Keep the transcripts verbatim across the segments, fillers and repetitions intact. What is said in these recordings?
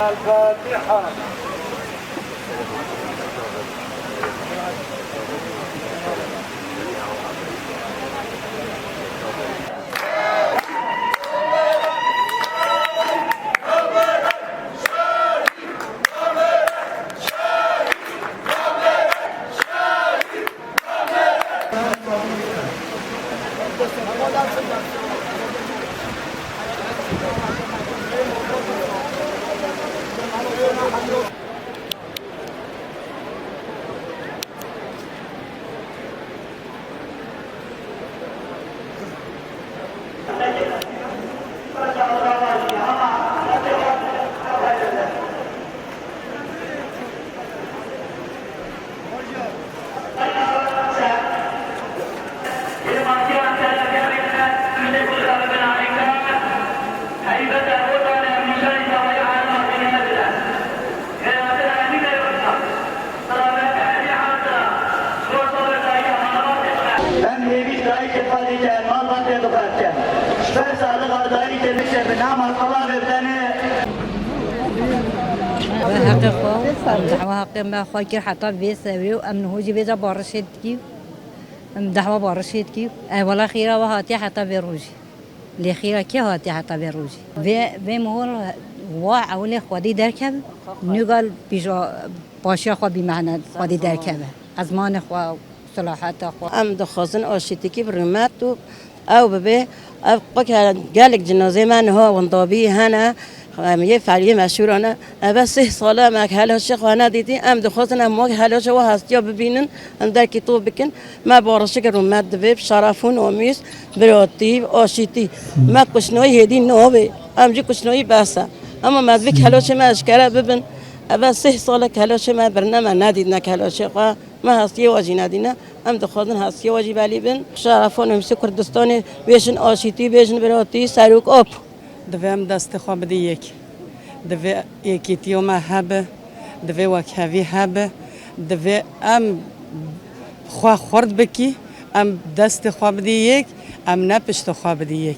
الفاتحة. Em hêvî dayikê xwe dîtin, malbatê bi xwe dikin. Ji ber salixa dayikê bişe bi nama xwe ve bidene. Heqê xwe, em dehwa heqê me xwe kir heta vê serê û em niho jî vêca barişê dikî. Em dehwa barişê dikî. Ey wela xîra we hatiye heta vê rojê. Lê xîra kê hatiye heta vê rojê? Vê, vê mihor wa ewilê xwedî derkeve. Nûgal pîja paşiya xwe bîmehne xwedî derkeve. Ezmanê xwe, silaheta xwe. Em dixwazin aşîtîkî bi rûmet û ew bibe. Ev qek gelek cinazê me niha windabî hene. Em yê feliyê meşhûran e. Eve sih sal e me helaşê xwe nedîtî. Em dixwazin em wek helaşê we hestiya bibînin, em derkî top bikin. Me barişik rûmet divê bi şeref û namûs, biratî, aşîtî. Me kuşnoyî hêdî navê. Em jî kuşnoyî bes e. Ema me divê helaşê me eşkere bibin. Eve sih sal e helaşê me birine me nedîtine helaşê xwe. Me hestiyê we jî nedîne. Em dixwazin hestiyê we jî belî bin. Şeref û namûsê Kurdistanê bêjin aşîtî, bêjin biratî, serok ap. Divê em destê xwe bidî yek. Divê yekîtiya me hebe. Divê wekhevî hebe. Divê em xwe xurt bikî. Em destê xwe bidî yek. Em ne piştê xwe bidî yek.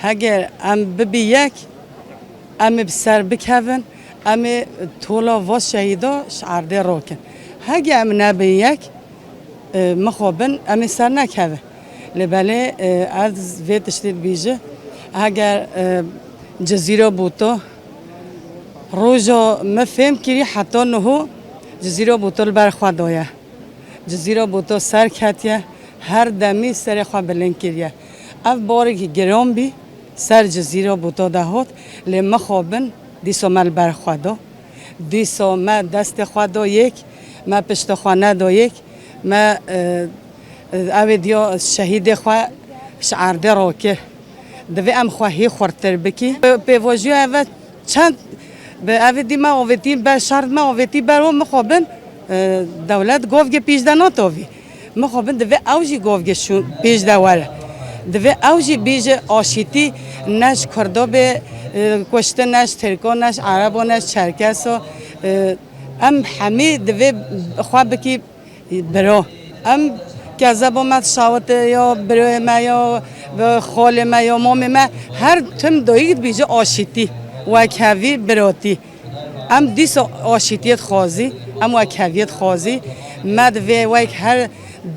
Heger em bibî yek, em ê bi ser bikevin. Em ê tola va şehîda ji erdê rokin. Hege em nebin yek, e, mixabin em ê ser nekeve. Lê belê, e, ez vê tiştê dibêjim, heger, e, Cizîra Bûto roja min fêm kirî heta niho Cizîra Bûto li ber xwe daye. Cizîra Bûto ser ketiye, her demî serê xwe bilind kiriye. Ev barekî giran bî, ser Cizîra Bûto de hat, lê mixabin dîsa me li ber xwe da. Dîsa me destê xwe da yek, me pişta xwe neda yek, me, e, e, ew ê diya şehîdê xwe ji erdê rakir. Divê em xwe hê xurttir bikî. Pêvajoya ev e çend bi ev ê dî me avêtî ber şert me avêtî ber û mixabin, e, dewlet govgê pêş de natovî. Mixabin divê ew jî govgê şû-, pêş de were. Divê ew jî bêje aşîtî ne ji Kurdo bê, e, kuştin, ne ji Tirko, ne ji Erebo, ne ji Çerkeso. E, em hemî divê xwe bikî biro. Em kezebo me dişawite ya biroyê me ya xalê me ya mamê me her tim dayik dibêje aşîtî, wekhevî, birotî. Em dîsa aşîtiyê dixwazî, em wekheviyê dixwazî. Me divê wek her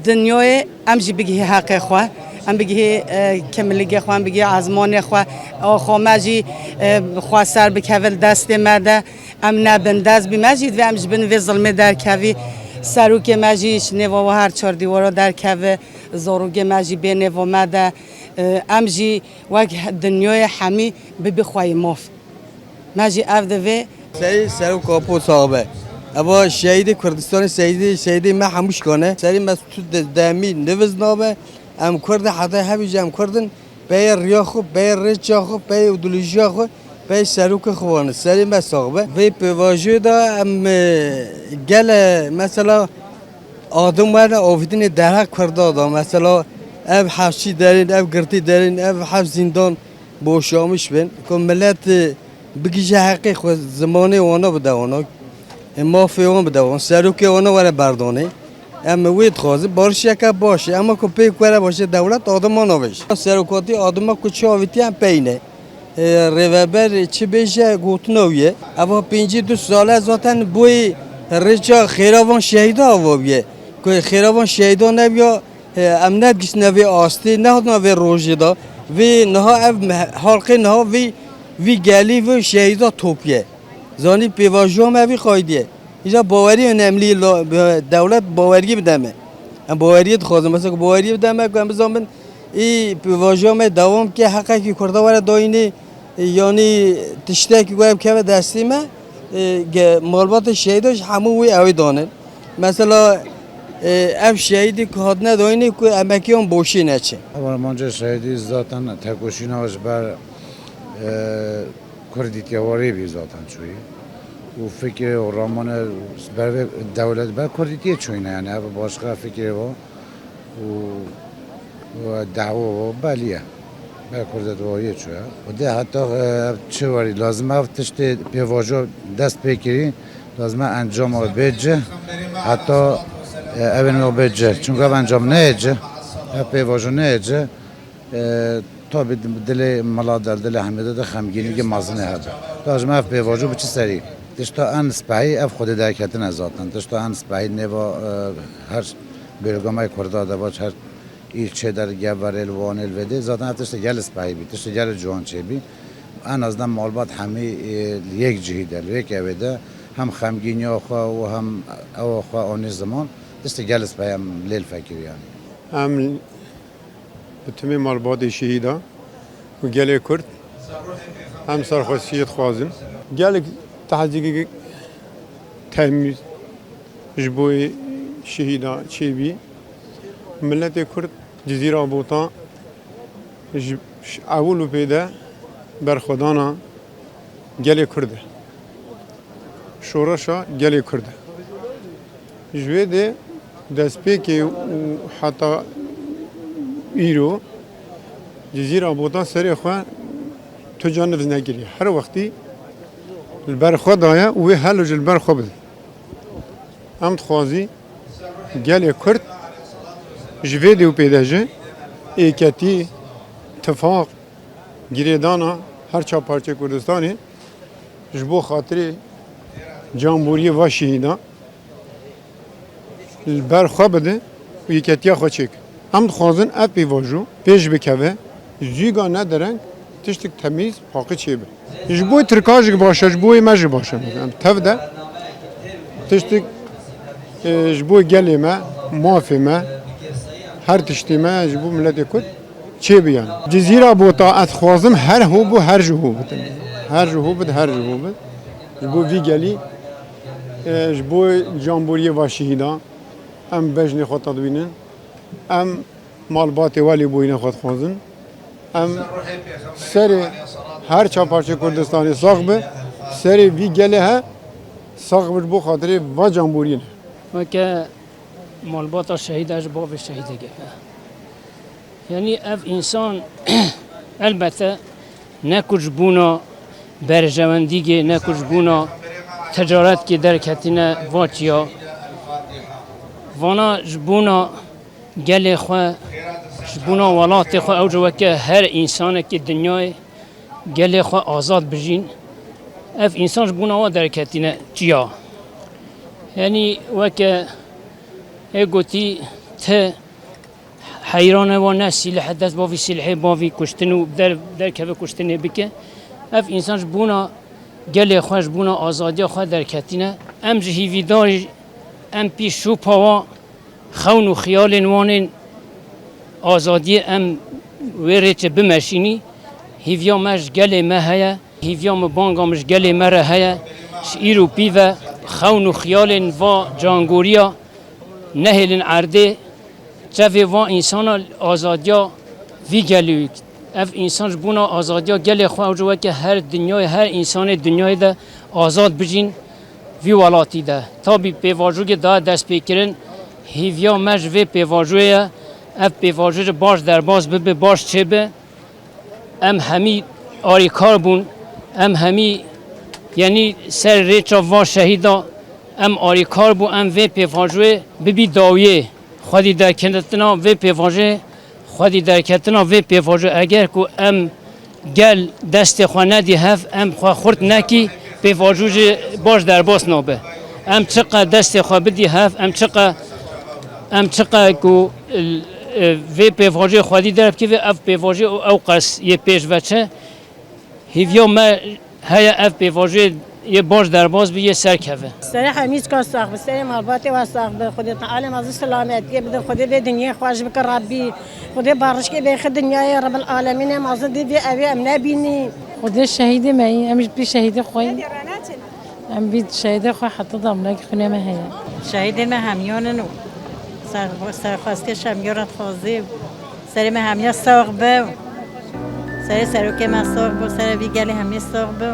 dinyayê em jî bigihî heqê xwe, em bigihî, e, kimligê xwe, em bigihî ezmanê xwe, axa me jî, e, xwe ser bikeve li destê me de, em ne bindest bî. Me jî divê em ji bin vê zilmê derkevî. Serokê me jî ji nêva we her çar dîwara derkeve, zarokê me jî bê nêva me de, e, em jî wek dinyayê hemî bibî xweyî maf. Me jî ev divê. Serî serok Apo sax be. Eva şehîdê Kurdistanê, seyîdê, seyîdê me hemû şikane. Serî me tu de-, demî niviz nabe. Em Kurd e, heta hevî jî em Kurd in. Peyê riya xwe, peyê rêça xwe, peyê îdeolojiya xwe, peyê serokê xwe wane. Serê me sax be. Vê pêvajoyê de em, e, gele mesela adim were avîtinê derheq Kurda da. Mesela ev hepsî derên, ev girtî derên, ev hep zîndan boşamiş bin. Ku millet, e, bigije heqê xwe, zimanê wana bide wana. Ê mafê wan bide wan, serokê wana were berdonê. Em wê dixwazin barişeke baş e, ema ku pêk were baş e, dewlet adima navêj. Serokatî adima ku çi avêtiye em peyne. Ê, rêveber çi bêje gotina wî ye. Eva pêncî du sal e zaten boyê rêça xêra van şehîda ava bûye. Ku xêra van şehîda nebiya, ê, em nedgiştine vê astê, nehatina vê rojê de. Vê niha ev me-, halqê niha vê, vî gelî vê şehîda topiye. Zanî pêvajoya me vî qaydiye. Îja bawerî önemlî la, dewlet baweriyê bide me. Em baweriyê dixwazin. Mesela ku baweriyê bide me ku em bizanbin, ê pêvajoya me dewam ke heqekî Kurda were dayînê, ê, yanî tiştekî ku ev keve destê me, ê, ge-, malbatê şehîda ji hemû wî ew ê danin. Mesela, ê, ev şehîdî ku hatine dayînê ku emekiyan boşê neçe. Armanca şehîdî zaten tekoşîna ji ber, e, Kurdîtiye warê bî zaten çûyî. Û fikirê û ramane ber vê dewlet ber Kurdîtiyê çûyîne, yani ev başka fikirê wa û, û dawa wa belî ye. Ber Kurdîtiye warê çûye. Û dê heta, e, ev çi warî, lazim ev tiştê pêvajo dest pê kirî, lazim e encama bê ci, heta, e, evên wa bê ci. Çunke ev encam neyê ci, ev pêvajo neyê ci, E, tabî di dilê mila de, dilê hemî de, de xemgînîkê mezinê hebe. Da ji me ev pêvajo bi çi serî? Tişta en spehî ev xwedê derketine zaten. Tişta en spehî nêva, e, her bêrgamay Kurda de baş, her îlçê de, Geverê, li Wanê, li vê dê. Zaten ev tiştê gelê spehî bî, tiştê gelê ciwan çêbî. En azından malbat hemî, e, li yek cihî de, li yek evê de hem xemgîniya xwe û hem ewa xwe anî ziman. Tiştê gelê spehî em lê li fekirî yanî. Em Bi timê malbatê şehîda û gelê Kurd em serxwestiyê dixwazin. Gelek tehzîkek temîz ji bo şehîda çêbî. Miletê Kurd Cizîra Botan ji, ji ewil û pê de berxwedana gelê Kurd e. Şoreşa gelê Kurd e. Ji wê dê destpêkê û heta îro Cizîra Botan serê xwe tu ca nivz nekiriye. Her wextî li ber xwe daye û wê helo ji li ber xwe bide. Em dixwazî gelê Kurd ji vê dê û pê de ji êketî, tifaq, girêdana her çar parçeyê Kurdistanê ji bo xatirê canboriyê va şehîdan li ber xwe bide û yeketiya xwe çêke. Em dixwazin ev pêvajo pêş bikeve, zûga ne dereng tiştek temîz, paqij çêbe. Ji bo Tirka jî baş e, ji bo me jî baş e. Em tev de tiştek, e, ji bo gelê me, mafê me, her tiştê me ji bo miletê Kurd çêbiyan. Cizîra Bota ez dixwazim her ho bo her ji ho bidin. Her ji ho bid, her ji ho bid. Ji bo vî gelî, e, ji bo canboriyê va şehîdan em bejnê xwe tadibînin. Em malbatê welê boyîne xwe dixwazin. Em serê her çar parçeyê Kurdistanê sax bi, serê vî gelê he sax bi ji bo xatirê va canboriyê ne. Weke malbata şehîd e ji bavê şehîdekê. Yanî ev însan elbete ne ku ji bona berjewendîgê, ne ku ji bona ticaretkê derketine va çiya. Vana ji bona gelê xwe, ji bona welatê xwe, ew ji weke her însanekî dinyayê gelê xwe azad bijîn. Ev însan ji bona we derketîne çiya. Yanî weke ê gotî, ti heyrane wa ne sîleh e, dest bavî sîlehê bavî kuştin û der-, derkeve kuştinê bike. Ev însan ji bona gelê xwe, ji bona azadiya xwe derketîne. Em ji hîvîdarî, em pî şûpa wa xewn û xiyalên wan ên azadiyê em wê rêçê bimeşînî. Hîviya me ji gelê me heye, hîviya min banga min ji gelê me re heye. Ji îro pî ve xewn û xiyalên va cangoriya nehêlin erdê. Çavê va însana azadiya vî gelî, ev însan ji bona azadiya gelê xwe, ew ji weke her dinyayê, her însanê dinyayê de azad bijîn vî welatî de. Tabî pêvajoyê daha destpêkirin, hîviya me ji vê pêvajoyê ye, ev pêvajo ji baş derbas bibe, baş çêbe. Em hemî arîkar bûn, em hemî, yanî ser rêça va şehîda Em alîkar bû em vê pêvajoyê bibî dawiyê. Xwedî derketina vê pêvajoyê, xwedî derketina vê pêvajoyê eger ku em gel destê xwe nedî hev, em xwe xurt nekî, pêvajo jî baş derbas nabe. Em çiqe destê xwe bidî hev, em çiqe, em çiqe ku, e, vê pêvajoyê xwedî derbikeve, ev pêvajoyê û ew qas yê pêş ve çi. Hîviya me heye ev pêvajoyê yê baş derbas bi, yê serkeve. Serê hemî çikan sax bi, serê malbatê we sax bi. Xwedê Teala mazin selametiyê bide, Xwedê vê dinyê xweş bike Rabbî. Xwedê barişkê bêxe dinyayê Rebbil Alemînê, mazin dî vê evê em nebînî. Xwedê şehîdê me yî, em ji pî şehîdê xwe yî. Em bî şehîdê xwe heta damlek xwînê me heye. Şehîdê me hemiyan in û ser-, serxwestê şemiyan re dixwazê. Serê me hemiya sax be. Serê serokê me sax be, serê vî gelê hemî sax be.